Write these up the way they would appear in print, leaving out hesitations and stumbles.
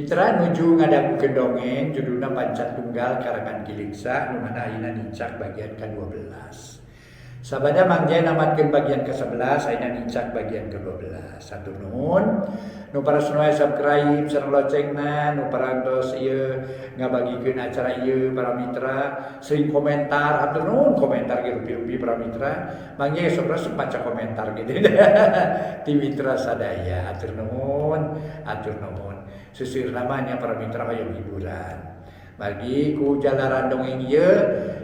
Mitra nuju ngadangukeun dongeng judulna Panca Tunggal karangan Ki Leuksa nu mana ayeuna nincak bagian ka-12. Sabada Mang Jaya namatkeun bagian ke-11 ayeuna nincak bagian ke-12. Hatur nuhun nu parantos subscribe sareng loncengna, nu parantos ieu ngabagikeun acara ieu para mitra, sering komentar, hatur nuhun komentar ge rupi-rupi para mitra. Mang Jaya sok resep maca komentar gitu. Ti mitra sadaya hatur nuhun, hatur nuhun. Seuseurna namanya para mitra hoyong hiburan. Bagi ku jalaran dongeng ieu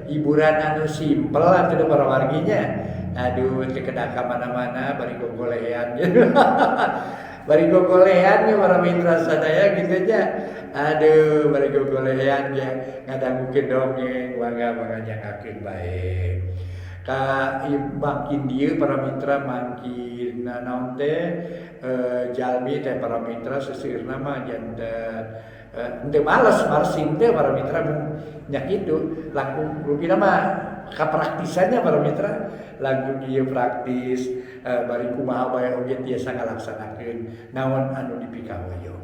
hiburan anu simpel atuh para warginya. Aduh teu kedah ka mana-mana bari gogolehan gitu. Bari gogolehan ya para mitra sadaya gitu nya. Aduh bari gogolehan ya ngadangukeun dongeng mangga mangga nyangakeun bae. Ka makin dieu para mitra makin naon teh jalmi teh para mitra seseueurna mah janten henteu males marsin teh para mitra nya kitu langkung rupina mah kapraktisannya para mitra langkung ieu praktis bari kumaha bae oge tiasa ngalaksanakeun naon anu dipikahoyong.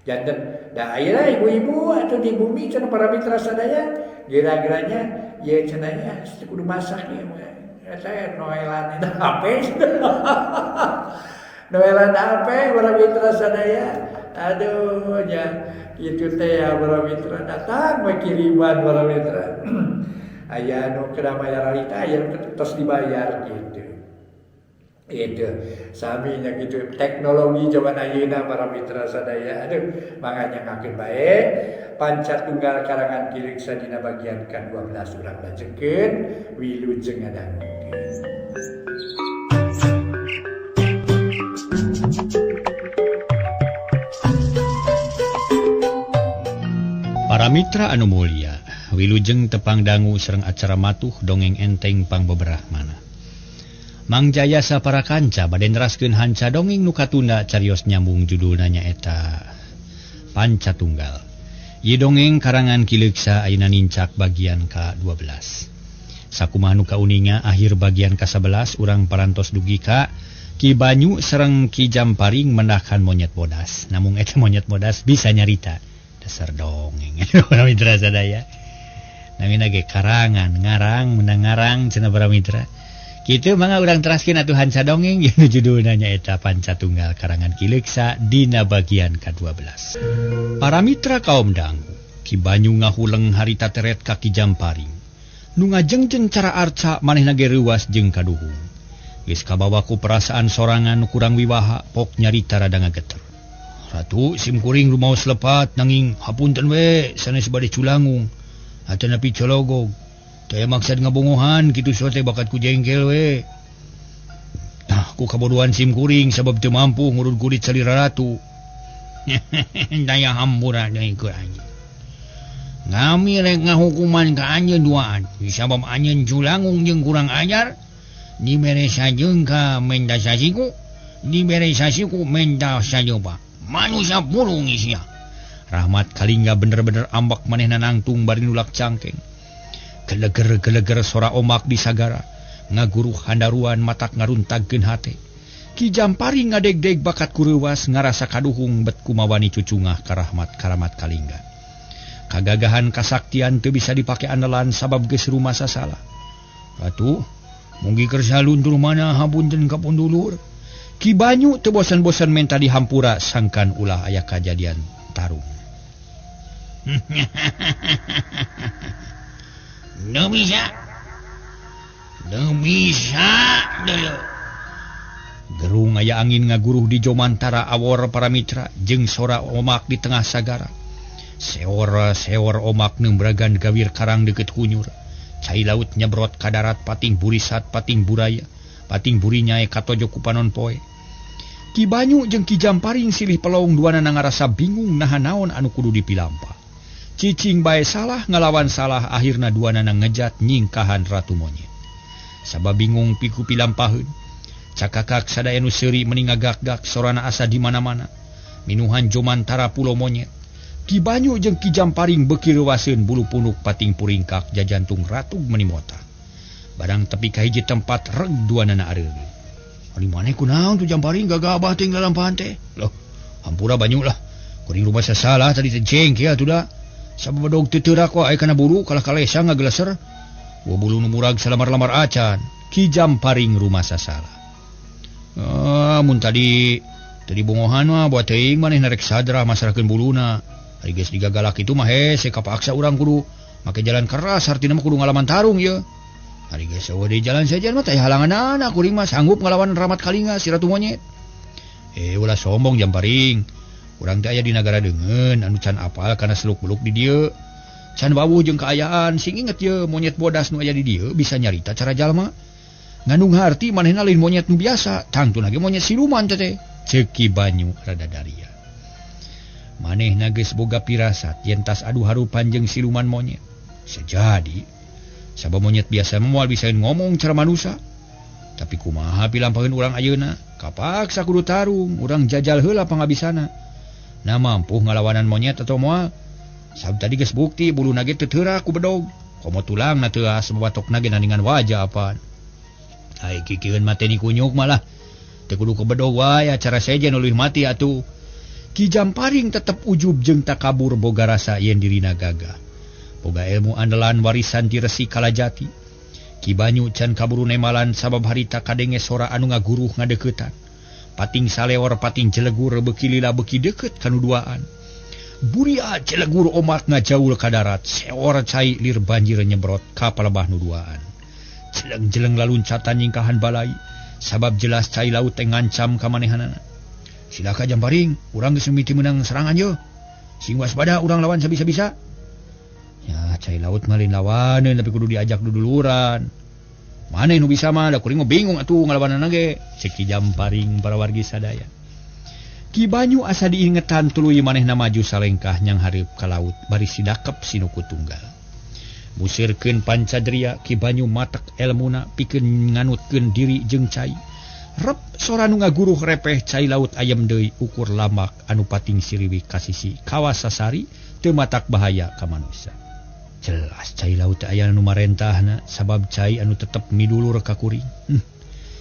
Janten da ayeuna ibu-ibu atau di bumi cenah para mitra sadaya gira-giranya ieu cenah nya kudu masak ieu eta noelan eta HP. Noelan HP para mitra sadaya. Aduh nya kitu teh ya para mitra datang we kiriman para mitra. Aya nu kedah mayar harita aya nu tos dibayar gitu. Itu sami nya kitu teknologi zaman ayeuna para mitra sadaya. Aduh mangga nyangakeun bae Panca Tunggal karangan Ki Leuksa dina bagian ka-12 urang lajengkeun wilujeng ngadangukeun. Para mitra anu mulia, wilujeng tepang dangu sareng acara matuh dongeng enteng pangbeberah mana. Mang Jaya sapara kanca bade neraskeun hanca dongeng nu katunda carios nyambung judulna nyaeta Panca Tunggal. Ieu dongeng karangan Ki Leuksa ayeuna nincak bagian ka-12. Sakumaha nu kauninga akhir bagian ka-11 urang parantos dugi ka Ki Banyu sareng Ki Jamparing mendakan monyet bodas. Namung eta monyet bodas bisa nyarita. Dasar dongeng para mitra sadaya. Namina ge karangan ngarang menang ngarang cenah para mitra. Kitu mangga urang teraskeun atuh hanca dongeng ieu judulna nyaeta Panca Tunggal karangan Ki Leuksa dina bagian ka-12. Para mitra kaum dangu, Ki Banyu ngahuleng harita teret ka Ki Jamparing. Nu ngajengjen cara arca manehna ge reuwas jeung kaduhung. Geus kabawa ku perasaan sorangan nu kurang wiwaha pok nyarita rada ngageter. Ratu simkuring rumaos lepat nanging hapunten we sanes bade culangung atanapi cologog. Taya maksad ngabongohan kitu sote bakat ku jengkel we. Tah ku kabodohan simkuring sabab teu mampu ngurud kulit salira ratu. Daya hampura deui ku anjeun. Ngami rek ngahukuman ka anjeun duaan sabab anjeun culangung jeung kurang ajar dibere sajeung ka menda sasiku dibere sasiku menda sajoba. Manusia burung isia. Rahmat Kalingga bener-bener ambak manehna nangtung bari nulak cangkeng. Geleger-geleger sora omak di sagara, ngaguruh handaruan matak ngaruntagkeun hate. Ki Jamparing ngadegdeg bakat kureuwas ngarasa kaduhung bet kumawani cucungah ka Rahmat Karamat Kalingga. Kagagahan kasaktian teu bisa dipake andalan sabab geus rumasa salah. Ratu, munggi kersa luntur mana hapunten ka pundulur. Ki Banyu teu bosan-bosan menta dihampura sangkan ulah aya kajadian tarung. Nu bisa. Nu bisa dulu. Gerung aya angin ngaguruh di jomantara awor para mitra jeung sora omak di tengah sagara. Seor-seor omak nembragan gawir karang deket hunyur. Cai laut nyebrot ka darat pating burisat pating buraya. Pating buri nyae katojo ku panon poe. Ki Banyu jeung Ki Jamparing silih pelong duanana ngarasa bingung naha naon anu kudu dipilampah. Cicing bae salah ngalawan salah akhirna duanana ngejat nyingkahan ratu monyet. Sabab bingung piku pilampaheun. Cakakak sadaya nu seuri meni ngagak-gak sorana asa di mana-mana. Minuhan jomantara pulo monyet. Ki Banyu jeung Ki Jamparing beuki reuwaseun bulu punuk pating puringkak jajantung ratu meni motah. Barang tepi ka hiji tempat reg duanana areureun. Ari maneh kunaon tuh Jamparing gagabah teh ngalampahan teh? Loh, hampura Banyu lah. Kuring rumasa salah tadi teh jengke atuh da. Sabab bedog teu teurak wae kana bulu kalah kalesa ngageleser. Wa bulu nu murag salamar-lamar acan. Ki Jamparing rumasa salah. Ah, mun tadi tadi bongohan mah buat teuing manehna rek sadrah masrahkeun buluna. Ari geus digagalak kitu mah hese kapaksa urang kudu make jalan keras artina mah kudu ngalaman tarung ieu. Ari geus eueuh di jalan sejen mah teh halanganana kuring mah sanggup ngalawan Ramat Kalinga si Ratu Monyet. Ulah sombong Jamparing. Urang teh aya di nagara deungeun anu can apal kana seluk-beluk di dieu. Can wawuh jeung kaayaan sing inget ye monyet bodas nu aya di dieu bisa nyarita cara jalma. Ngandung harti manehna lain monyet nu biasa, tangtuna ge monyet siluman teh. Ceuk Ki Banyu rada daria. Manehna geus boga pirasat yen tas adu harupan jeung siluman monyet. Sejadi sabab monyet biasa moal bisa ngomong cara manusa. Tapi kumaha pilampaheun urang ayeuna? Kapaksa kudu tarung, urang jajal heula pangabisana. Nah mampu ngalawanan monyet atau moal. Sabab tadi geus bukti buluna ge teu teurak ku bedog. Komo tulangna teuas batokna ge nandingan wajah apaan. Ai kikieun mah teh ni kunyuk malah. Teu kudu ke bedog wae acara sejen leuwih mati atuh. Ki Jamparing tetep ujub jeung takabur boga rasa yen dirina gagah. Boga ilmu andalan warisan ti Resi Kalajati. Ki Banyu can kaburu nemalan sabab harita kadenge sora anu ngaguruh ngadeuketan. Pating saleor pating jelegur beuki lila beuki deukeut kanu duaan. Buria jelegur omat ngajaul ka darat, seor cai lir banjir nyebrot ka palebah nu duaan. Jeleng-jeleng laluncatan nyingkahan balai, sabab jelas cai laut teh ngancam ka manehanana. Silaka Jamparing, urang geus mimiti meunang serangan ye. Sing waspada urang lawan sabisa-bisa. Ya, cai laut mah lain lawaneun tapi kudu diajak duduluran. Maneh nu bisa mah da kuring mah bingung atuh ngalawanana ge. Ceuk Ki Jamparing para wargi sadaya. Ki Banyu asa diingetan tuluy manehna maju salengkah nyang hareup ka laut bari sidakep sinuku tunggal. Musirkeun pancadria Ki Banyu matek elmuna pikeun nganutkeun diri jeung cai. Rep sora nu ngaguruh repeh cai laut ayem deui ukur lamak anu pating siriwih ka sisi kawasasari teu matak bahaya ka manusia. Jelas cai laut teh aya nu marentahna sabab cai anu tetep midulur ka kuring.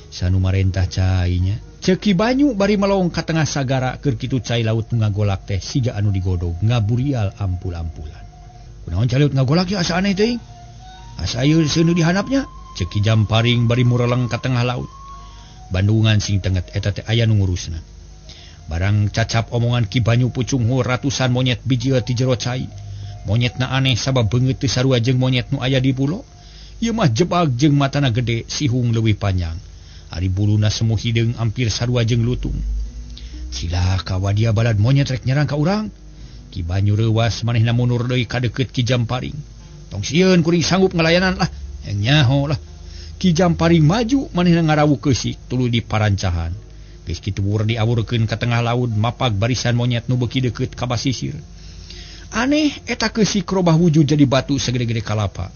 Sanu marentah cainya. Ceuk Ki Banyu bari melong ka tengah sagara keur kitu cai laut nu ngagolak teh siga anu digodog ngaburial ampul-ampulan. Kunaon cai laut ngagolak ya asa aneh teuing. Asa ieu seuneu dihanapnya. Ceuk Ki Jamparing bari mureleng ka tengah laut. Bandungan sing tenget eta teh aya nu ngurusna. Barang cacap omongan Ki Banyu pucunghur ratusan monyet bijil ti jero cai. Monyetna aneh sabab beungeut teu sarua jeung monyet nu aya di pulo. Ieu mah jebag jeung matana gede, sihung leuwih panjang. Ari buluna semu hideung ampir sarua jeung lutung. Cilaka wadia balad monyet rek nyerang ka urang. Ki Banyu reuwas manehna mundur deui ka deukeut Ki Jamparing. Tong sieun kuring sanggup ngalayanan lah. Yang nyaho lah. Ki Jamparing maju manehna ngarawu keusik tuluy diparancahan. Geus kitu wur diawurkeun ka tengah laut mapag barisan monyet nu beuki deukeut ka basisir. Aneh eta keusik robah wujud jadi batu segede-gede kalapa.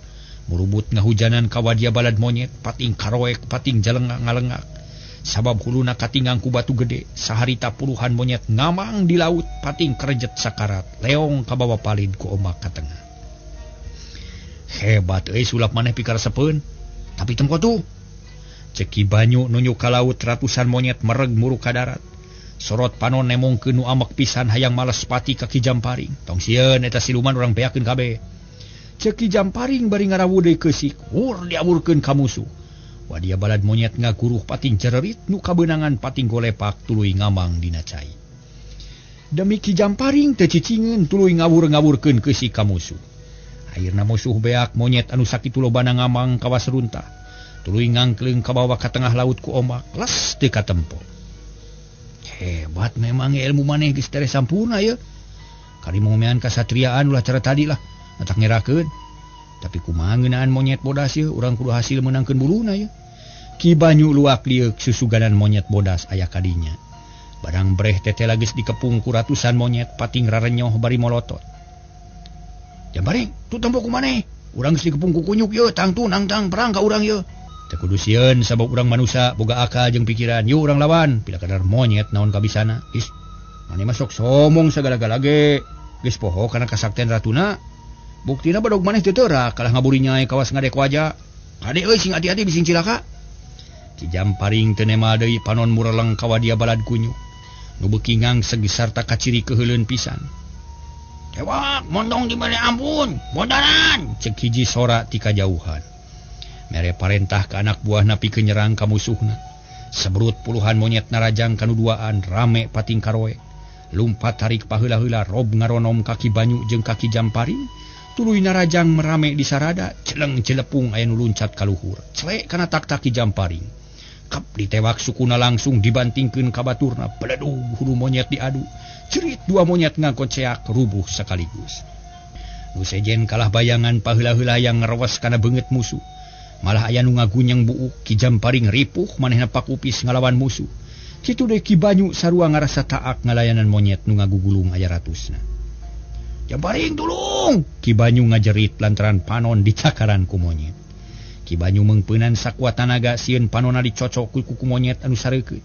Murubut ngahujanan ka wadia balad monyet pating karoek pating jalengak ngalengak. Sabab huluna katingang ku batu gede saharita puluhan monyet ngamang di laut pating kerejet sakarat leong kabawa palid ku omak ka tengah. Hebat euy sulap maneh pikaresepeun. Tapi tempo tuh. Ceuk Ki Banyu nunjuk ka laut ratusan monyet mereg muruk ka darat. Sorot panon nemongkeun nu amek pisan hayang males pati ka Ki Jamparing. Tong sieun eta siluman urang beakeun kabeh. Ceuk Ki Jamparing bari ngarawu deui keusik, wur diawurkeun ka musuh. Wadia balad monyet ngaguruh pating cererit nu kabeunangan pating golepak tuluy ngamang dina cai. Demi Ki Jamparing teu cicingeun tuluy ngawur-ngawurkeun keusik ka musuh. Akhirna musuh beak monyet anu sakitu lobana ngamang kawas runtah. Tuluy ngangkleung kabawa ka tengah laut ku ombak, les teu katempo. Hebat memang ilmu maneh geus tere sampurna ye. Kari momean kasatriaan ulah cara tadi lah, matak ngerakeun. Tapi kumaha ngeunaan monyet bodas ye, urang kudu hasil meunangkeun buluna ye. Ki Banyu luak lieuk susuganan monyet bodas aya kadinya. Barang breh tetela geus dikepung ku ratusan monyet pating rarenyoh bari molotot. Jamparing, tu tempo ku maneh. Urang geus dikepung ku kunyuk ye, tangtu nangtang perang ka urang ye. Teu kudu sieun sabab urang manusa boga akal jeung pikiran. Yuk urang lawan, pila kadar monyet naon kabisana. Ih, maneh mah sok somong sagala-gala ge. Geus poho kana kasaktian ratuna. Buktina bedog maneh teu teurak kalah ngaburi nyai kawas ngadek waja. Kade euy sing hati-hati bising cilaka. Ki Jamparing teu nema deui panon mureleng ka wadia balad kunyuk. Nu beuki ngangseg sarta kaciri keuheuleun pisan. Tewak mondong dibere ampun, bodaran, cek hiji sora ti kajauhan. Mere parentah ka anak buahna pikeun nyerang ka musuhna. Sebrut puluhan monyet narajang kanu duaan rame pating karoe. Lumpat tarik paheula-heula rob ngaronom kaki banyu jeung kaki jamparing. Tuluy narajang merame di sarada, celeng celepung aya nu luncat ka luhur. Celek kana tak-taki jamparing. Kap ditewak sukuna langsung dibantingkeun ka baturna, beledug hulu monyet diadu. Cerit dua monyet ngakoceak rubuh sekaligus. Nu sejen kalah bayangan paheula-heula yang ngerewas kana beungeut musuh. Malah aya nu ngagunyeng buuk Ki Jamparing ripuh manehna pakupis ngalawan musuh. Kitu deui Ki Banyu sarua ngarasa taak ngalayanan monyet nu ngagugulung aya ratusna. Jamparing tulung! Ki Banyu ngajerit lantaran panon dicakaran ku monyet. Ki Banyu meungpeunan sakuat tanaga sieun panonna dicocok ku kuku monyet anu sareukeut.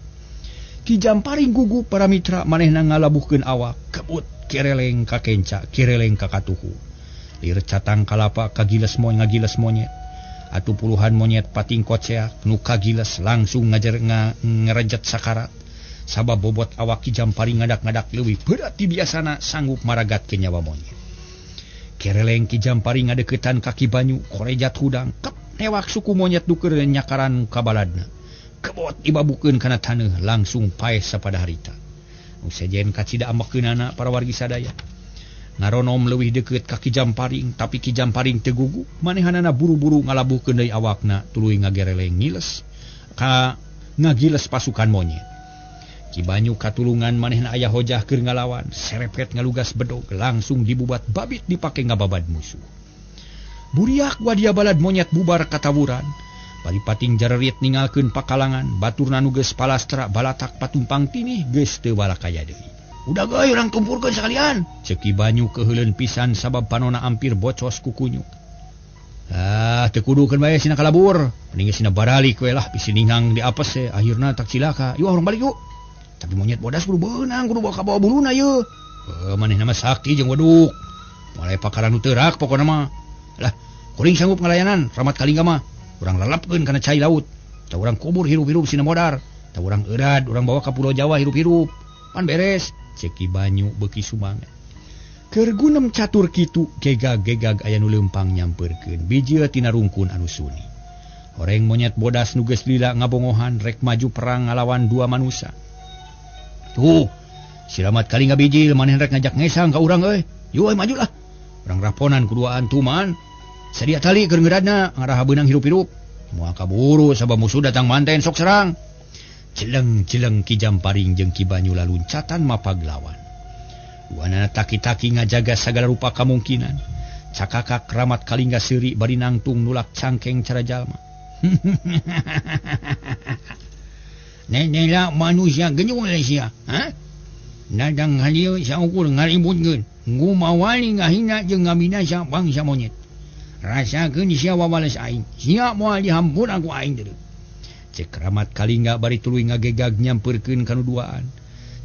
Ki Jamparing gugup para mitra manehna ngalabuhkeun awak, kebut kireleng ka kenca, kireleng ka katuhu. Lir catang kalapa kagiles ngagiles monyet. Atuh puluhan monyet pating koceak nu kagiles langsung ngerejet sakarat. Sabab bobot awak Ki Jamparing ngadak-ngadak leuwih berat ti biasana sanggup maragatkeun nyawa monyet. Kereleng Ki Jamparing ngadeukeutan ka Ki Banyu, korejat hudang, kep newak suku monyet nu keur nyakaran ka baladna. Kebot dibabukeun kana taneuh langsung paeh sapada harita. Nu sejen kacida amekeunana para wargi sadaya. Ngaronom leuwih deukeut ka Ki Jamparing, tapi Ki Jamparing teu gugup, manehanana buru-buru ngalabuhkeun deui awakna tuluy ngagereleng ngiles ka ngagiles pasukan monyet. Ki Banyu katulungan manehna aya hojah keur ngalawan, serepet ngalugas bedog langsung dibubat babit dipake ngababad musuh. Buriak wadia balad monyet bubar katawuran. Bari pating jarerit ninggalkeun pakalangan, baturna nu geus palastra balatak patumpang tinih geus teu balakaya deui. Udah geuy urang tumpurkeun sakalian. Ceuk Ki Banyu keuheuleun pisan sabab panona ampir bocos ku kunyuk. Ah, teu kudukeun bae sina kalabur. Mending sina baralik we lah bisi ningang di apes we akhirna tak cilaka. Yuk urang balik yuk. Tapi monyet bodas kudu beunang, kudu bawa kabawa buluna yeuh. Manehna mah sakti jeung waduk. Mulai pakaran nu teurak pokona mah. Lah, kuring sanggup ngalayanan Ramat Kalingga mah. Urang lalapkeun kana cai laut. Tah urang kubur hirup-hirup sina modar. Tah urang eurad, urang bawa ka Pulau Jawa hirup-hirup. Pan beres. Ceuk Ki Banyu beuki sumangat. Keur gunem catur kitu gegag-gegag aya nu leumpang nyampeurkeun bijil tina rungkun anu suni. Horeng monyet bodas nu geus lila ngabongohan rek maju perang ngalawan dua manusa. Tuh, si Ramat Kalingga bijil maneh rek ngajak ngesang ka urang euy. Yeuh majulah. Urang raponan kuduaan tuman. Sadia tali keur ngeuradna ngaraha beunang hirup-hirup. Moal kaburu sabab musuh datang manten sok serang. Jeleng-jeleng Ki Jamparing jeung Ki Banyu laluncatan mapag lawan. Duanana taki-taki ngajaga sagala rupa kamungkinan. Cakakak Ramat Kalingga seuri bari nangtung nulak cangkeng cara jalma. Nenela manusia genyul sia, ha? Nadang halieu saukur ngaributkeun. Ngumawali ngahina jeung ngabinasa bangsa monyet. Rasakeun sia wawales aing. Sia moal dihampura ku aing deui. Cek Ramat Kalingga bari tuluy ngagegag nyampeurkeun ka nu duaan.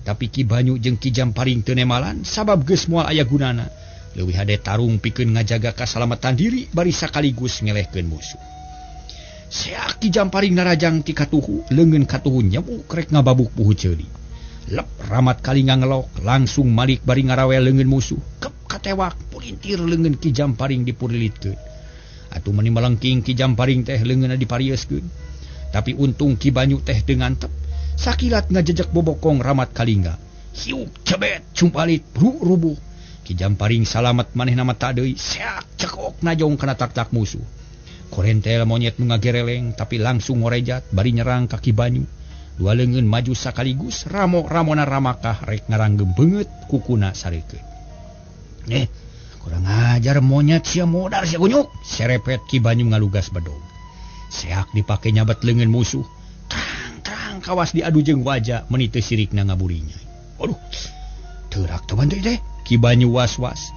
Tapi Ki Banyu jeung Ki Jamparing teu nemalan sabab geus moal aya gunana. Leuwih hade tarung pikeun ngajaga kasalamatan diri bari sakaligus ngelehkeun musuh. Seak Ki Jamparing narajang ti katuhu, leungeun katuhu nyebuk rek ngababuk buhu ceuli. Lep Ramat Kalingga ngelok langsung malik bari ngarawel leungeun musuh. Kep katewak pulintir leungeun Ki Jamparing dipurilitkeun. Atuh meni melengking Ki Jamparing teh leungeunna diparieuskeun. Tapi untung Ki Banyu teh teu ngantep. Sakilat ngajejek bobokong Ramat Kalingga. Hiuk cebet cumpalit rubuh. Ki Jamparing salamet manehna mah tak deui. Seak cekok najong kana tak-tak musuh. Korentel monyet nu ngagereleng tapi langsung ngorejat bari nyerang ka Ki Banyu. Dua leungeun maju sakaligus ramo-ramona ramakah rek ngaranggem beungeut kukuna sareukeun. Kurang ajar monyet sia modar sia kunyuk. Serepet Ki Banyu ngalugas bedog. Seak dipake nyabat leungeun musuh. Trang-trang kawas diadu jeung waja meuni teu sirikna ngaburinya. Aduh, teurak teu bantu teh. Ki Banyu was-was.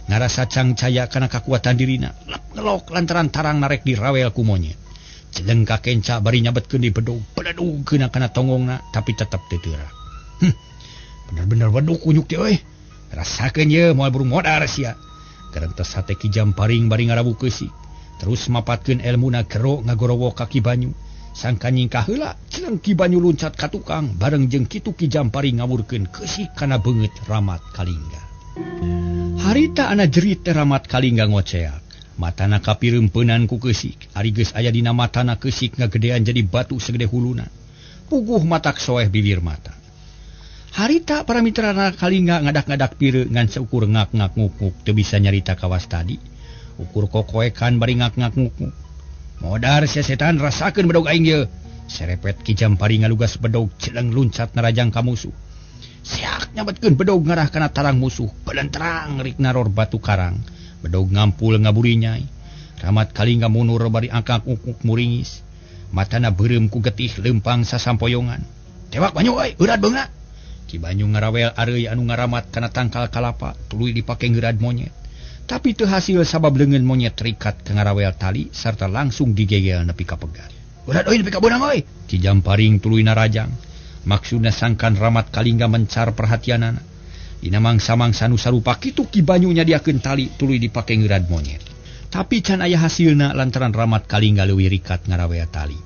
Ngarasa cangcaya kana kakuatan dirina. Lep ngelok lantaran tarang narek dirawel ku monyet. Celeng ka kenca bari nyabetkeun di bedog. Beledug keuna kana tonggongna tapi tetep teu teurak. Bener-bener weduk kunyuk teh euy. Rasakeun ye moal buru modar sia. Garentes hate Ki Jamparing bari ngarabu keusik. Terus mapatkeun elmuna gero ngagorowo ka Ki Banyu. Sangkan nyingkah heula celeng Ki Banyu luncat ka tukang bareng jeung kitu Ki Jamparing ngawurkeun keusik kana beungeut Ramat Kalingga. Harita ana jerit teh Ramat Kalingga ngoceak. Matana kapireumpeunan ku keusik. Ari geus aya dina matana keusik ngagedean jadi batu segede huluna. Puguh matak soeh bibir mata. Harita para mitra Kalingga ngadak-ngadak pireuk ngan seukur ngak-ngak nguk-nguk teu bisa nyarita kawas tadi. Ukur kokoekan bari ngak-ngak nguk-nguk. Modar sesetan rasakeun bedog aing ieu. Serepet Ki Jamparing ngalugas bedog celeng luncat narajang ka musuh. Siak nyabetkeun bedog ngarah kana tarang musuh. Belenterang rik naror batu karang. Bedog ngampul ngaburinyai. Ramat Kalingga mundur bari angkak nguk-nguk muringis. Matana beureum ku getih leumpang sasampoyongan. Tewak Banyu euy, eurat beungna. Ki Banyu ngarawel areuy anu ngaramat kana tangkal kalapa tuluy dipake ngeurad monyet. Tapi teu hasil sabab leungeun monyet terikat ka ngarawel tali sarta langsung digegel nepi ka pegat. Urat euy nepi ka beunang euy. Ki Jamparing tuluy narajang. Maksudna sangkan Ramat Kalingga mencar perhatianana. Dina mangsa-mangsa nu sarupa kitu Ki Banyu nyadiakeun tali tuluy dipake ngeurad monyet. Tapi can aya hasilna lantaran Ramat Kalingga leuwih rikat ngarawel tali.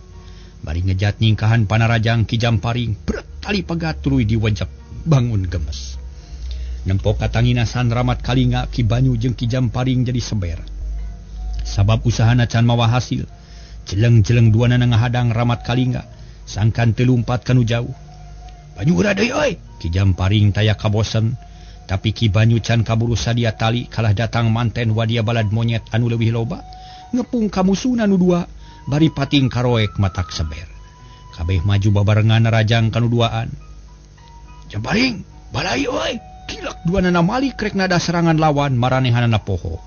Bari ngejat nyingkahan panarajang Ki Jamparing, bret tali pegat tuluy diwajak bangun gemes. Nempok katanginasan Ramat Kalingga Ki Banyu jeung Ki Jamparing jadi seber. Sabab usahana can mawa hasil. Jeleng-jeleng duanana ngahadang Ramat Kalingga, sangkan teu lumpat kanu jauh. Banyu geura deui euy. Ki Jamparing taya kabosen, tapi Ki Banyu can kaburu sadia tali kalah datang manten wadia balad monyet anu leuwih loba, ngepung ka musuhna nu dua, bari pating karoek matak seber. Kabeh maju babarengan narajang kanu duaan. Jamparing, balai euy. Kilak duanana malik rek nada serangan lawan maranehanana poho.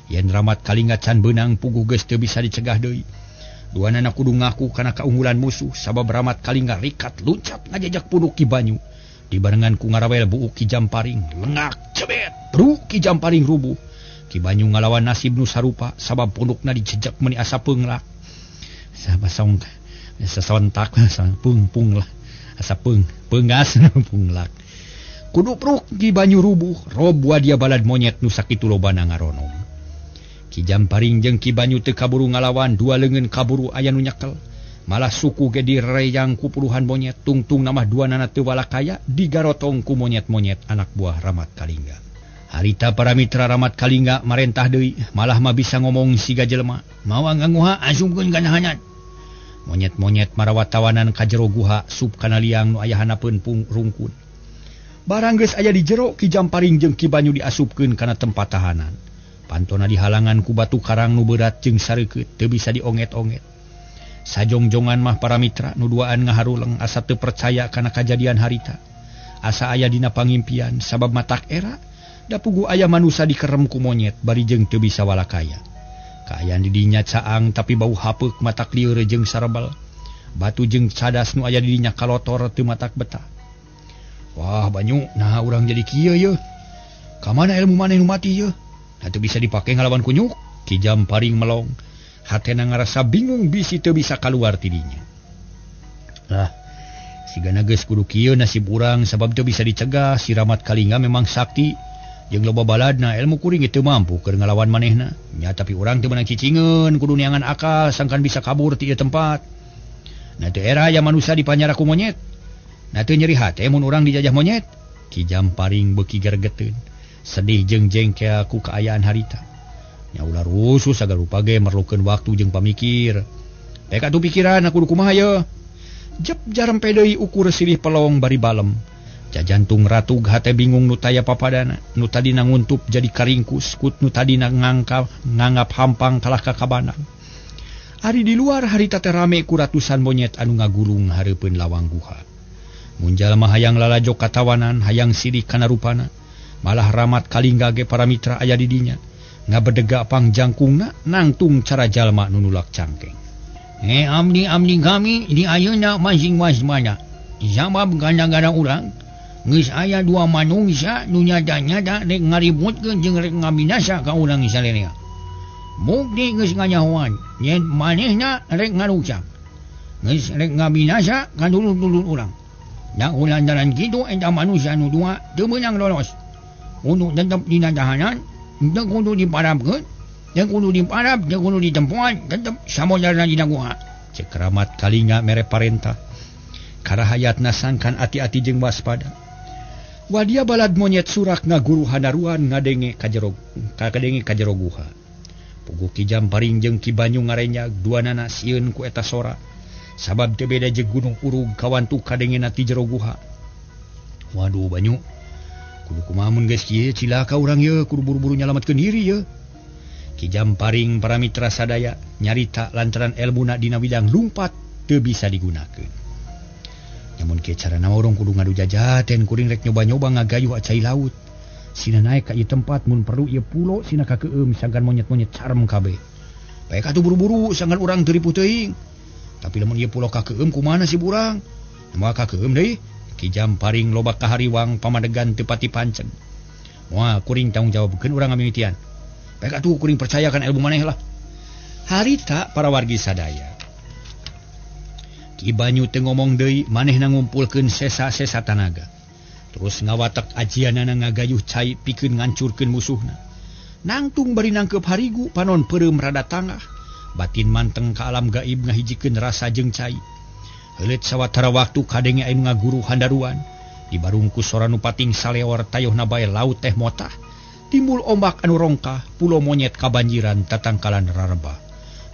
Yen Ramat Kalingga can beunang puguh geus teu bisa dicegah deui. Duanana kudu ngaku kana kaunggulan musuh sabab Ramat Kalingga rikat luncat ngajejak punuk Ki Banyu. Dibarengan ku ngarawel buuk Ki Jamparing lengak cebet bruk Ki Jamparing rubuh. Ki Banyu ngalawan nasib nu sarupa sabab punukna dijejak meuni asa peunglak. Sabasong sasontak pung pung lah asa peung peunggas punglak. Kudu pruk Ki Banyu rubuh, rob wadia balad monyet nu sakitu lobana ngaronom. Ki Jamparing jeung Ki Banyu teu kaburu ngalawan, dua leungeun kaburu aya nu nyekel. Malah suku ge direyang ku puluhan monyet, tungtung namah duanana teu walakaya digarotong ku monyet-monyet anak buah Ramat Kalingga. Harita para mitra Ramat Kalingga marentah deui, malah mah bisa ngomong siga jelema. Mawa nganguha asungkeun ganahanan. Monyet-monyet marawat tawanan ka jero guha sup kana liang nu aya hanapeun pung rungkun. Barang geus aya di jero Ki Jamparing jeung Ki Banyu diasupkeun kana tempat tahanan. Pantona dihalangan ku batu karang nu berat jeung sareukeut teu bisa dionget-onget. Sajongjongan mah para mitra nu duaan ngaharuleng asa teu percaya kana kajadian harita. Asa aya dina pangimpian sabab matak era da puguh aya manusa dikerem ku monyet bari jeung teu bisa walakaya. Kaayaan di dinya caang tapi bau hapeuk matak lieur jeung sarebel. Batu jeung cadas nu aya di dinya kalotor teu matak betah. Wah Banyu, nah urang jadi kieu yeuh. Ka mana ilmu maneh nu mati yeuh? Nah teu bisa dipake ngalawan kunyuk. Ki Jamparing melong. Hatena ngarasa bingung bisi teu bisa kaluar ti dinya. Lah, sigana geus kudu kieu nasib urang sabab teu bisa dicegah. Si Ramat Kalingga memang sakti jeung loba baladna, ilmu kuring teu mampu keur ngalawan manehna. Nya tapi urang teu meunang cicingeun, kudu neangan akal sangkan bisa kabur ti ieu tempat. Nah teu era aya manusa dipanyara ku monyet. Nah teu nyeri hate mun urang dijajah monyet. Ki Jamparing beuki gergeteun, sedih jeung jengkel ku kaayaan harita. Nya ulah rusuh sagala rupa ge merlukeun waktu jeung pamikir. Pek atuh pikiran aku kumaha ye. Jep jarempe deui ukur silih pelong bari balem. Jajantung ratug hate bingung nu taya papadana, nu tadina nguntup jadi karingkus, kut nu tadina ngangap hampang kalah ka kabanang. Ari di luar harita teh rame ku ratusan monyet anu ngagulung hareupeun lawang guha. Mun jalma hayang lalajo katawanan, hayang sidik kana rupana. Malah Ramat Kalingga ge para mitra aya di dinya. Ngabedega pangjangkungna nangtung cara jalma nu nulak cangkeng. Amdi kami di ayeuna masing waspada. Sabab gara-gara urang geus aya dua manungsa nu nyada-nyada rek ngaributkeun jeung rek ngabinasa ka urang salerea. Bukti geus nganyahoan yen manehna rek ngarusak. Geus rek ngabinasa ka dulur-dulur urang. Da lantaran kitu eta manusia nu dua teu meunang lolos. Kudu tetep dina tahanan, teu kudu diparabkeun, teu kudu diparab, teu kudu ditempoan, tetep samodarna dina guha. Cek Rahmat Kalingga mere parentah. Karahayatna sangkan ati-ati jeung waspada. Wadia balad monyet surak ngaguru hanaruan ngadenge ka jero kadenge ka jero guha. Puguh Ki Jamparing jeung Ki Banyu ngarenyag duanana sieun ku eta sora. Sabab teu beda jeung gunung urug kawantu kadengena ti jero guha. Waduh Banyu, kudu kumaha mun geus kieu cilaka urang yeuh, kudu buru-buru nyalametkeun diri yeuh. Ki Jamparing para mitra sadaya nyarita lantaran elmuna dina bidang lumpat teu bisa digunakeun. Namun kieu carana urang kudu ngadu jajaten kuring rek nyoba-nyoba ngagayuh acai laut. Sina naek ka ieu tempat mun perlu ieu pulo sina kakeueum sangkan monyet-monyet carem kabeh. Bae atuh buru-buru sangkan urang teu ripuh teuing. Tapi lamun ieu pulo kakeueum kumaha nasib urang? Moal kakeueum deui. Ki Jamparing loba kahariwang pamadegan teu pati panceg. Moal kuring tanggung jawabkeun urang ngamimitian. Bae atuh kuring percayakan ilmu maneh lah. Harita para wargi sadaya. Ki Banyu teu ngomong deui manehna ngumpulkeun sesa-sesa tanaga. Terus ngawatek ajianana ngagayuh cai pikeun ngancurkeun musuhna. Nangtung bari nangkeup harigu panon peureum rada tangah. Batin manteng ka alam gaib ngahijikeun rasa jeung cai. Heuleut sawatara waktu kadenge anu ngaguru handaruan. Dibarungku sora nu pating saleor tayohna bae laut teh motah. Timbul ombak anu rongkah, pulo monyet kabanjiran tatangkalan rarebah.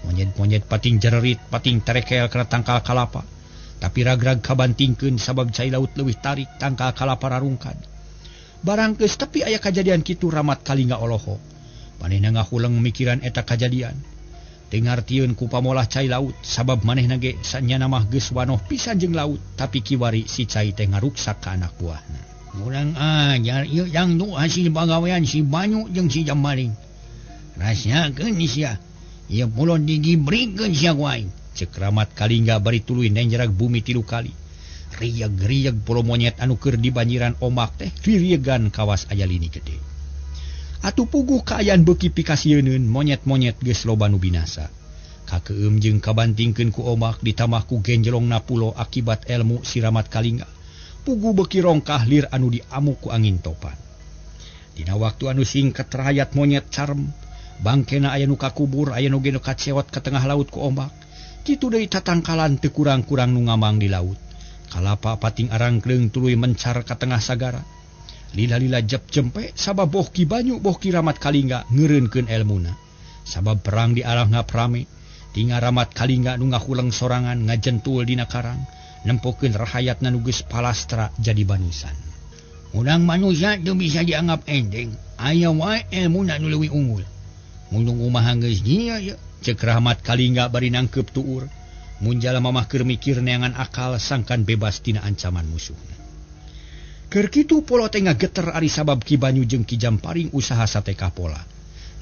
Monyet-monyet pating jererit, pating terekel kana tangkal kalapa. Tapi ragrag kabantingkeun sabab cai laut leuwih tarik tangkal kalapa rarungkad. Barang geus tepi aya kajadian kitu Rahmat Kalingga olohok. Manehna ngahuleng mikiran eta kajadian. Teu ngartieun ku pamolah cai laut sabab manehna ge sanyana mah geus wanoh pisan jeung laut, tapi kiwari si cai teh ngaruksak ka anak buahna. Urang ajar ieu yang nu hasil pagawean si Banyu jeung si Jamparing. Rasakeun sia. Ieu pulo digibrikeun sia ku aing. Cek Rahmat Kalingga bari tuluy nenjerag bumi 3 kali. Rieg-rieg pulo monyet anu keur dibanjiran ombak teh ririegan kawas aya lini gede. Atuh puguh kaayaan beuki pikasieuneun monyet-monyet geus loba nu binasa. Kakeueum jeung kabantingkeun ku ombak ditambah ku genjelongna pulo akibat elmu si Rahmat Kalingga. Puguh beuki rongkah lir anu diamuk ku angin topan. Dina waktu anu singkat rahayat monyet carem, bangkena aya nu kakubur, aya nu ge nu kacewot ka tengah laut ku ombak. Kitu deui tatangkalan teu kurang-kurang nu ngamang di laut. Kalapa pating arangkleung tuluy mencar ka tengah sagara. Lila-lila jep jempe sabab boh Ki Banyu boh Ki Rahmat Kalingga ngeureunkeun elmuna. Sabab perang di arah ngaprame, tinggal Rahmat Kalingga nu ngahuleng sorangan ngajentul dina karang, nempokeun rahayatna nu geus palastra jadi banusan. Urang manusia teu bisa dianggap enteng, aya wae elmuna nu leuwih unggul. Mun kumaha geus dieu ye? Cek Rahmat Kalingga bari nangkeup tuur. Mun jalma mah keur mikir neangan akal sangkan bebas tina ancaman musuhna. Keur kitu polo teh ngageter ari sabab Ki Banyu jeung Ki Jamparing usaha sate kapola.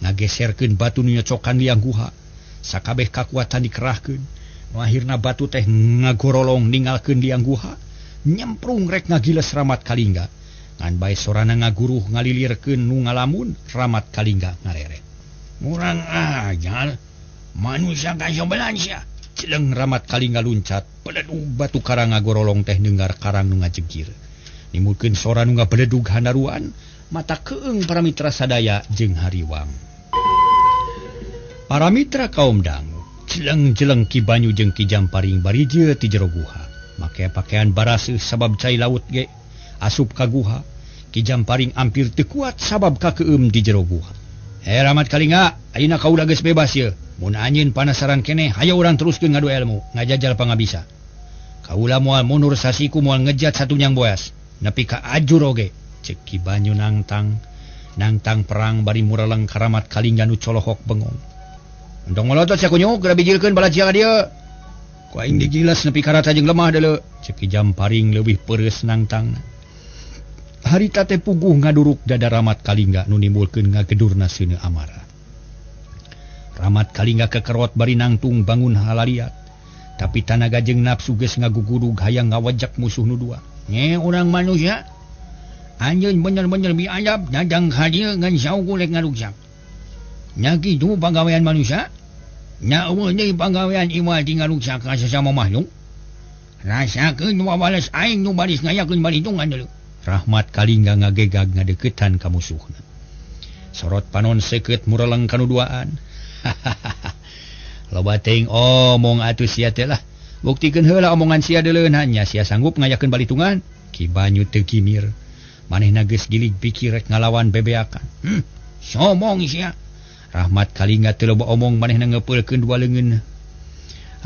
Ngageserkeun batu nu nyocokan liang guha. Sakabeh kakuatan dikerahkeun. Nu akhirna batu teh ngagorolong ninggalkeun liang guha. Nyemprung rek ngagiles Rahmat Kalingga. Ngan bae sorana ngaguruh ngalilirkeun nu ngalamun Rahmat Kalingga ngareret. Urang ajar manusia kasobelan sia. Celeng Rahmat Kalingga luncat, beledug batu karang ngagorolong teh neunggar karang nu ngajegir. Nimulkeun sora nu ngabeledug handaruan, mata keung para mitra sadaya jeung hariwang. Para mitra kaum dangu, jeleng-jeleng Ki Banyu jeung Ki Jamparing bari jeu ti jero guha. Make pakaian baraseuh sabab cai laut ge asup ka guha. Ki Jamparing ampir teu kuat sabab kakeueum di jero guha. Hei Rahmat Kalingga, ayeuna kaula geus bebas ye. Mun anjeun panasaran keneh, hayo urang teruskeun ngadu elmu, ngajajal pangabisa. Kaula moal mundur sasiku moal ngejat satunyang boas, nepi ka ajur oge. Cek Ki Banyu nangtang, nangtang perang bari mureleng ka Rahmat Kalingga nu colohok bengong. Entong molotot sia kunyuk, geura bijilkeun bala sia ka dieu. Ku aing digilas nepi ka rata jeung lemah deuleu. Cek Ki Jamparing leuwih peureus nangtangna. Harita teh puguh ngaduruk dada Rahmat Kalingga nu nimbulkeun ngagedurna seuneu amarah. Rahmat Kalingga kekerot bari nangtung bangun halaliat. Tapi tanaga jeung nafsu geus ngagugudug hayang ngawajak musuh nu dua. Nge urang manusia, anjeun bener-bener biadab dadang ka dieu ngan saukur rek ngaruksak. Nya kitu pagawean manusia, nya eueuh deui pagawean iwal ti ngaruksak ka sasama makhluk. Rasakeun wawales aing nu baris ngayakeun balitungan deuleu. Rahmat Kalingga ngagegag ngadeukeutan ka musuhna. Sorot panon seukeut mureleng ka nu duaan. Loba teuing omong atuh sia teh lah. Buktikeun heula omongan sia deuleunan nya sia sanggup ngayakeun balitungan. Ki Banyu teu kimir. Manehna geus gilig pikir rek ngalawan bebeakan. Somong sia. Rahmat Kalingga teu loba omong manehna ngepeulkeun dua leungeun.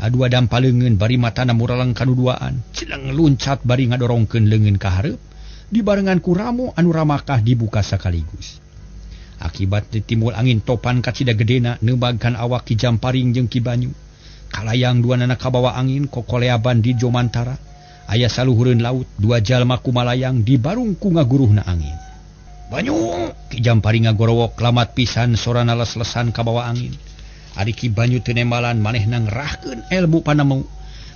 Dua dampa leungeun bari matana muraleng kanu duaan. Cileng luncat bari ngadorongkeun leungeun ka hareup dibarengan ku ramo anu ramakah dibuka sakaligus. Akibat ditimbul angin topan kacida gedena neubagkan awak Ki Jamparing jeung Ki Banyu. Kalayang dua nana kabawa angin kokoleaban di Jomantara. Aya saluhureun laut dua jalma kumalayang dibarung ku ngaguruhna angin. Banyu! Ki Jamparing ngagorowok lamat pisan sorana les-lesan kabawa angin. Ari Ki Banyu teu nembalan manehna ngerahkeun elmu panemu,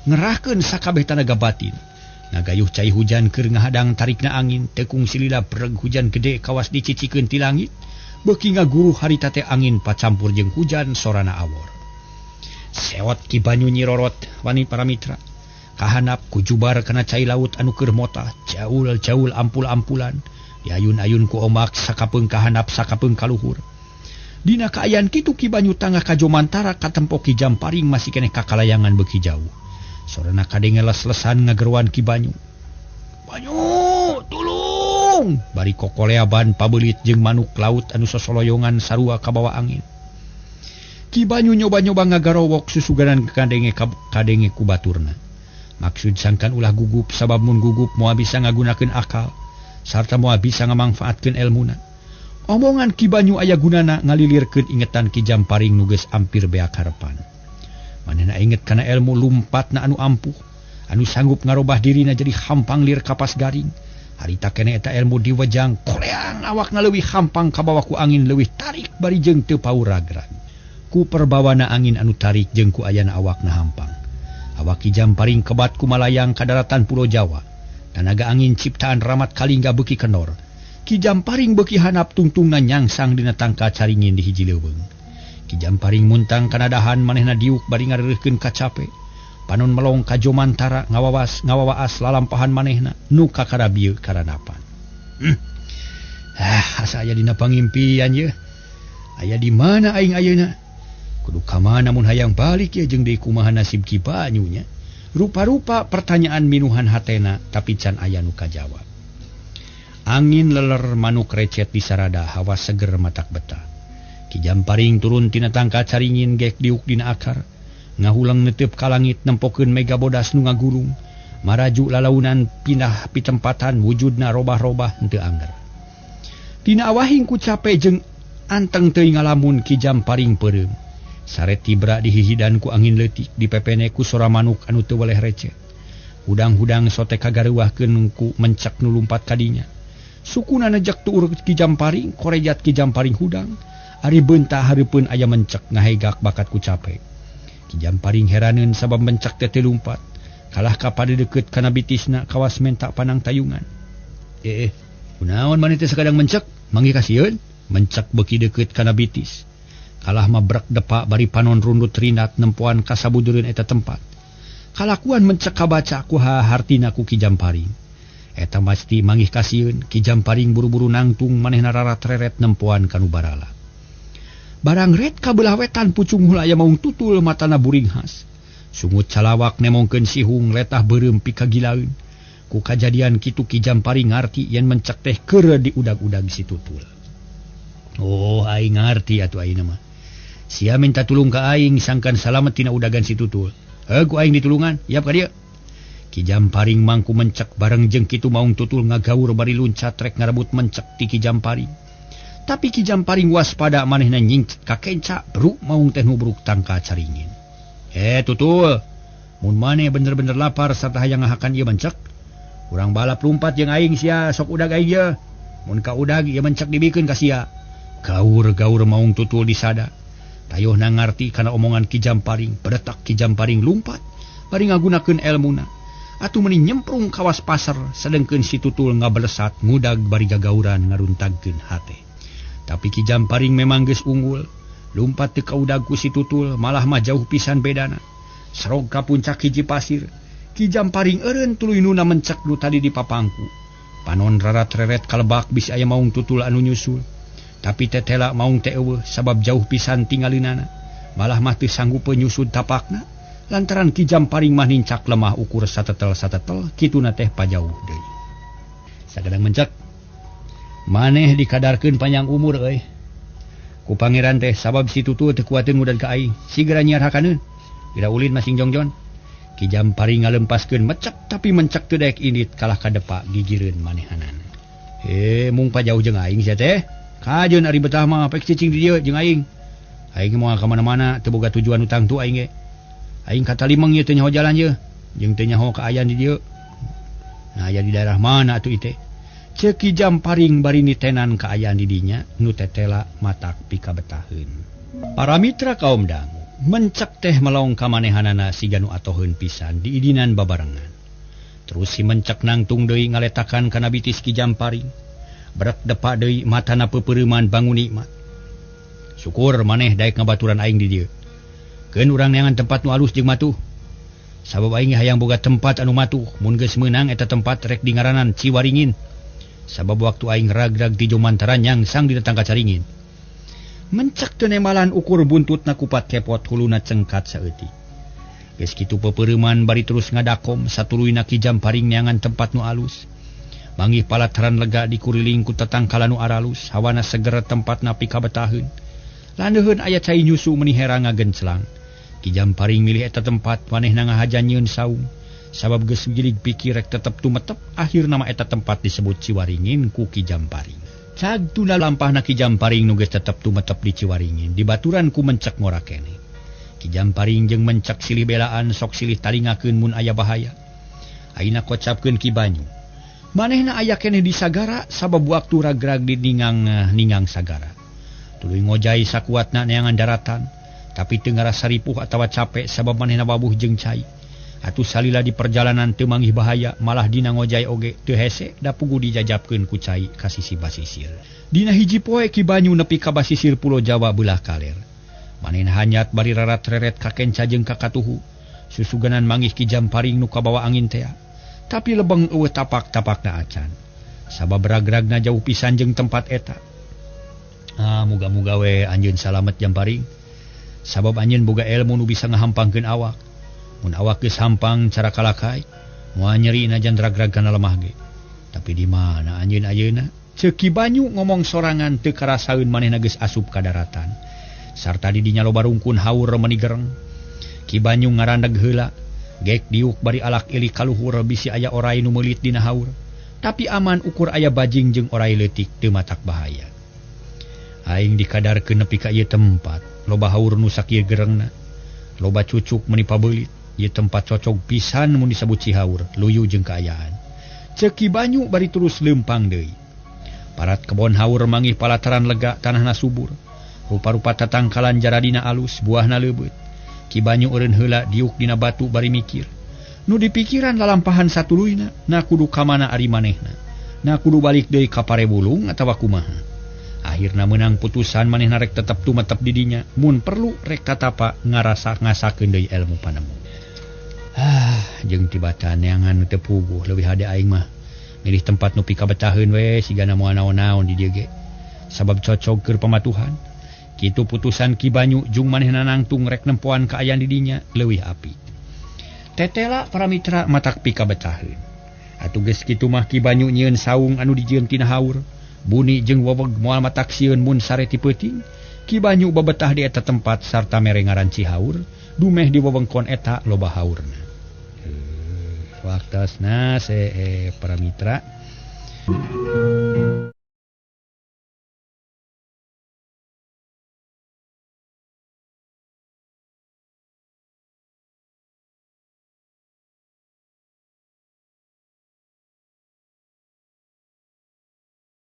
ngerahkeun sakabeh tanaga batin. Ngagayuh cai hujan keur ngahadang tarikna angin, tekung silila breg hujan gede kawas dicicikeun ti langit. Beuki ngaguruh harita teh angin pacampur jeung hujan sorana awor. Sewot Ki Banyu nyirorot wani para mitra. Kahanap kujubar kana cai laut anu keur motah, jaul-jaul ampul-ampulan, diayun-ayun ku ombak sakapeung kahanap sakapeung kaluhur. Dina kaayaan kitu Ki Banyu tangah ka Jomantara katempo Ki Jamparing masih keneh kakalayangan beuki jauh. Sorana kadenge les-lesan ngageruan Ki Banyu. Banyu, tulung! Bari kokoleaban pabeulit jeung manuk laut anu sosoloyongan sarua kabawa angin. Ki Banyu nyoba-nyoba ngagarowok susuganan kadenge ku baturna. Maksud sangkan ulah gugup sabab mun gugup moal bisa ngagunakeun akal sarta moal bisa ngamangfaatkeun elmuna. Omongan Ki Banyu aya gunana ngalilirkeun ingetan Ki Jamparing nu geus ampir beak harepan. Manehna inget kana elmu lumpatna anu ampuh, anu sanggup ngarobah dirina jadi hampang lir kapas garing. Harita keneh eta elmu diwejang koleang awakna leuwih hampang kabawa ku angin leuwih tarik bari jeung teu pauragrag. Ku perbawana angin anu tarik jeung ku ayana awakna hampang. Awak Ki Jamparing kebat kumalayang ka daratan Pulau Jawa. Tanaga angin ciptaan Ramat Kalingga beuki kenor. Ki Jamparing beuki hanap tungtungna nyangsang dina tangka caringin di hiji leuweung. Ki Jamparing muntang kana dahan manehna diuk bari ngareureurkeun kacape. Panon melong ka Jomantara ngawawaas lalampahan manehna nu kakara bieu karanapan. Asa aya dina pangimpian ye. Aya di mana aing ayeuna? Kudu ka mana mun hayang balik ye jeung deui kumaha nasib Ki Banyu nya. Rupa-rupa pertanyaan minuhan hatena tapi can aya nu kajawab. Angin leler manuk recet di sarada hawa seger matak betah. Ki Jamparing turun tina tangka caringin gek diuk dina akar. Ngahulang netep ka langit nempokeun mega bodas nu ngagulung. Maraju lalaunan pindah pitempatan wujudna robah-robah henteu angger. Dina awahing ku cape jeung anteng teuing ngalamun Ki Jamparing peureum. Saret tibra dihihidan ku angin leutik dipepene ku sora manuk anu teu weleh recet. Hudang-hudang sote kagareuwahkeun ku mencek nu lumpat kadinya. Sukuna nejek tuur Ki Jamparing, korejat Ki Jamparing hudang. Ari beunta hareupeun aya mencek ngahegak bakat ku cape. Ki Jamparing heraneun sabab mencek teh teu lumpat. Kalah ka padedeukeut kana bitisna kawas menta panang tayungan. Kunaon maneh teh sakadang mencek? Manggih kasieun? Mencek beuki deukeut kana bitis. Kalah mabrek depak bari panon rundut rinat nempoan kasabudureun eta tempat. Kalakuan mencek kabaca ku hartina ku Ki Jamparing. Eta pasti manggih kasieun. Ki Jamparing buru-buru nangtung manehna rarat-reret nempoan kanu barala. Barang ret kabelah wetan pucung heula aya maung tutul matana buringhas. Sungut calawak nemongkeun sihung letah beureum pikagilaeun. Ku kajadian kitu Ki Jamparing ngarti yen mencek teh keur diudag-udag si tutul. Oh, aing ngarti atuh ayeuna mah. Sia minta tulung ka aing sangkan salamet tina udagan si tutul. Heuh ku aing ditulungan, yap ka dieu. Ki Jamparing mangku mencek bareng jeung kitu maung tutul ngagaur bari luncat rek ngarebut mencek ti Ki Jamparing. Tapi Ki Jamparing waspada manehna nyingcet ka kenca bruk maung teh nubruk tangka caringin. Tutul, mun maneh bener-bener lapar sarta hayang ngahakan ieu mencek, urang balap lumpat jeung aing sia sok udag aing ye. Mun ka udag ieu mencek dibikeun ka sia. Gaur-gaur maung tutul disada. Tayohna ngarti kana omongan Ki Jamparing, beretak Ki Jamparing lumpat bari ngagunakeun elmuna. Atuh meuni nyemprung kawas pasar sedengkeun si tutul ngabelesat ngudag bari gagauran ngaruntagkeun hate. Tapi Ki Jamparing memang geus unggul, lumpat teu kaudag ku si tutul malah mah jauh pisan bedana. Serog ka puncak hiji pasir, Ki Jamparing eureun tuluy nuna mencek nu tadi di papangku. Panon rarat-reret kalebak bisi aya maung tutul anu nyusul. Tapi tetela maung teh eueuh sabab jauh pisan tinggalieunana. Malah mah teu sanggup nyusud tapakna lantaran Ki Jamparing mah nincak lemah ukur satetel-satetel kituna teh pajauh deui. Sagadang mencek maneh dikadarkeun panjang umur euy. Ku pangeran teh sabab si tutu teu kuateun ngudan ka aing, sigera nyiar hakaneun. Geura ulin masing jongjon. Ki Jamparing ngalempaskeun mecek tapi mencek teu daek indit kalah ka depa gigireun manehanana. Mung pajauh jeung aing sia teh. Kajeun ari betah mah pek cicing di dieu jeung aing. Aing moal ka mana-mana teu boga tujuan utang tu aing ge. Aing ka Talimeng ieu teu nyaho jalan ye, jeung teu nyaho kaayaan di dieu. Nah aya di daerah mana atuh ieu teh? Ceuk Ki Jamparing bari nitenan kaayaan di dinya nu tetela matak pikabetaheun. Para mitra kaum dangu mencek teh melong ka manehanana siga nu atoheun pisan diidinan babarengan. Terus si mencek nangtung deui ngaletakan kana bitis Ki Jamparing. Berat depa deui matana peupeureuman bangun nikmat. Syukur maneh daek ngabaturan aing di dieu. Keun urang neangan tempat nu alus jeung matuh. Sabab aing hayang boga tempat anu matuh, mun geus meunang eta tempat rek dingaranan Ciwaringin. Sabab waktu aing ragrag ti Jomantara nyangsang dina tangka caringin. Mencek teu nemalan ukur buntutna kupat kepot huluna cengkat saeutik. Geus kitu peupeureuman bari terus ngadakom satuluyna Ki Jamparing neangan tempat nu alus. Manggih palataran lega dikuriling ku tatangkalan nu aralus, hawana seger tempatna pikabetaheun. Landeuheun aya cai nyusu meuni hera ngagenclang. Ki Jamparing milih eta tempat manehna ngahajan nyieun saung. Sabab geus gilig pikir rek tetep tumetep, akhirna mah eta tempat disebut Ciwaringin ku Ki Jamparing. Cag tuna lampahna Ki Jamparing nu geus tetep tumetep di Ciwaringin, dibaturan ku mencek ngora keneh. Ki Jamparing jeung mencek silih belaan sok silih talingakeun mun aya bahaya. Ayeuna kocapkeun Ki Banyu. Manehna aya keneh di sagara sabab waktu ragrag di ningang sagara. Tuluy ngojai sakuatna neangan daratan, tapi teu ngarasa ripuh atawa capek sabab manehna wabuh jeung cai. Atuh salila di perjalanan teu manggih bahaya, malah dina ngojai oge teu hese da pugu dijajabkeun ku cai ka sisi basisir. Dina hiji poe Ki Banyu nepi ka basisir Pulo Jawa beulah kaler. Manehna hanyat bari rarat-reret ka kenca jeung ka katuhu. Susuganan manggih Ki Jamparing nu kabawa angin tea. Tapi lebeng eueuh tapak-tapakna acan. Sabab ragragna jauh pisan jeung tempat eta. Ah, muga-muga we anjeun salamet Jamparing. Sabab anjeun boga ilmu nu bisa ngahampangkeun awak. Mun awak geus hampang cara kalakai, moal nyeri najan ragrag kana lemah ge. Tapi di mana anjeun ayeuna? Ceuk Ki Banyu ngomong sorangan teu karasaeun manehna geus asup ka daratan. Sarta di dinya loba rungkun haur meuni gereng. Ki Banyu ngarandeg heula, gek diuk bari alak ilik kaluhur bisi aya orai nu meulit dina haur. Tapi aman ukur aya bajing jeung orai leutik teu matak bahaya. Aing dikadarkeun nepi ka ieu tempat, loba haur nu sakieu gerengna. Loba cucuk meuni pabeulit. Ieu tempat cocok pisan mun disebut Cihaur, luyu jeung kaayaan. Ceuk Ki Banyu bari terus leumpang deui. Parat kebon haur manggih palataran lega tanahna subur. Rupa-rupa tatangkalan jaradina alus, buahna leubeut. Ki Banyu eureun heula diuk dina batu bari mikir. Nu dipikiran lalampahan satuluyna, na kudu ka mana ari manehna. Na kudu balik deui ka Parebulung atawa kumaha. Akhirna meunang putusan manehna rek tetep tumetep di dinya, mun perlu rek katapa ngarasa ngasakeun deui ilmu panemu. Ah, jeung tibatan neangan nu teu puguh leuwih hade aing mah. Milih tempat nu pikabetaheun we sigana moal naon-naon di dieu ge. Sabab cocog keur pamatuhan. Kitu putusan Ki Banyu jung manehna nangtung rek nempoan kaayaan di dinya leuwih api. Tetela para mitra matak pikabetaheun. Atuh geus kitu mah Ki Banyu nyieun saung anu dijieun tina haur. Buni jeung weweg moal matak sieun mun sare ti peuting. Ki Banyu babetah di eta tempat sarta mere ngaran Cihaur, dumeh di wewengkon eta loba haurna. Waktosna para mitra.